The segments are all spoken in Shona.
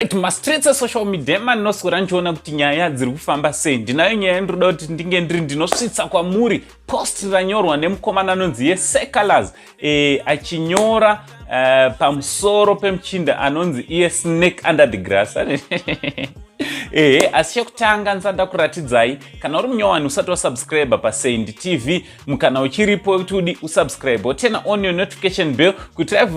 Mastreets esocial media emanoswera ndichiona kuti nyaya dziri kufamba sei. Ndinayo nyaya ndinoda kuti ndinge ndiri ndinosvitsa kwamuri post ranyorwa nemukomana anonzi yesecolors achinyora pamusoro pemuchinda anonzi iye Snake Under the Grass. Ehe, asi chekutanga ndisada kuratidzai, kana uri munyowani usati wasubscribe paSaint TV, mukana uchiripo wekuti udi usubscribe, woturn on your notification bell kuitira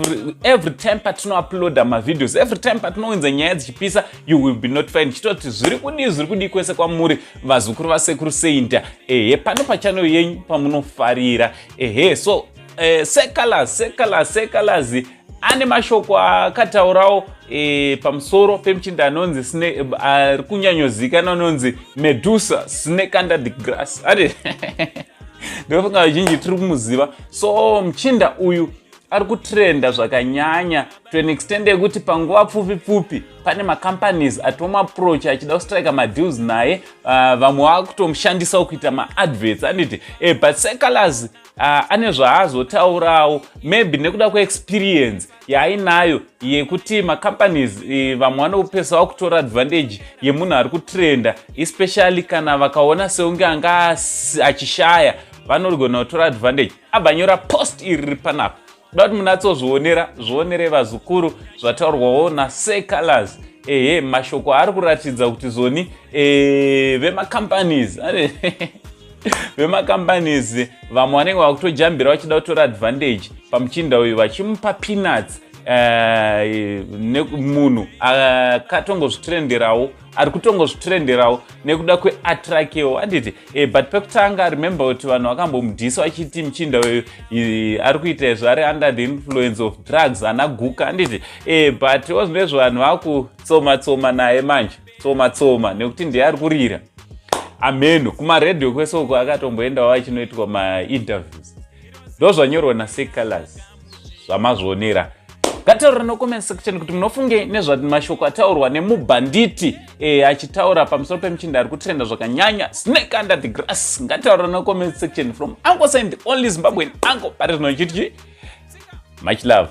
every time patinouploada mavideos, every time patinounza nyaya dzichipisa, you will be notified. Ndichitoti zviri kudii, zviri kudii kwese kwamuri, vazukuru vasekuru Sainta? Ehe, pano pachannel yenyu pamunofarira. Ehe, so Secolors, Secolors, Secolors ane mashoko akataurawo pamusoro pemuchinda anonzi, ari kunyanyozikanwa anonzi Medusa, Snake Under the Grass. Ati ndofunga vazhinji tiri kumuziva. So muchinda uyu ari kutrenda zvakanyanya to an extent yekuti panguva pfupi pfupi pane macompanies atomuapproach achida kustrika madeals naye. Vamwe vakutomushandisawo kuita maadverts, anditi? But Secolors ane zvaazotaurawo, maybe nekuda kweexperience yaainayo yekuti macompanies vamwe vanopesa vakutora advantage yemunhu ari kutrenda, especially kana vakaona seunge anga achishaya, vanogona kutora advantage. Abva nyora post iri riri panapa, kuda kuti munatsozvionera, zvionere vazukuru zvataurwawo naSecolors. Ehe, mashoko ari kuratidza kuti zoni vemacompanies vamwe vanenge vakutojambira vachida kutora advantage pamuchinda uyu, vachimupa peanuts, munhu akatongozvitrenderawo, ari kutongozvitrenderawo nekuda kweatrakewo, handiti? But pekutanga, remember kuti vanhu vakambomudhisa vachiti muchinda uyu ari kuita izvo ari under the influence of drugs, ana guka, handiti? But wazvinezvo vanhu vakutsoma tsoma naye manje, tsoma tsoma, nekuti ndiye ari kurira ameno kumaredhiyo kwese uko akatomboendawo achinoitwa mainterviews. Ndo zvanyorwa naSecolors zvamazvionera. Ngataurira nocomment section kuti munofunge nezvamashoko ataurwa nemubhanditi achitaura pamusoro pemuchinda ari kutrenda zvakanyanya, Snake Under the Grass. Ngataurira nocomment section. From Uncle Saint, the only Zimbabwean uncle pari zvino, chiti much love.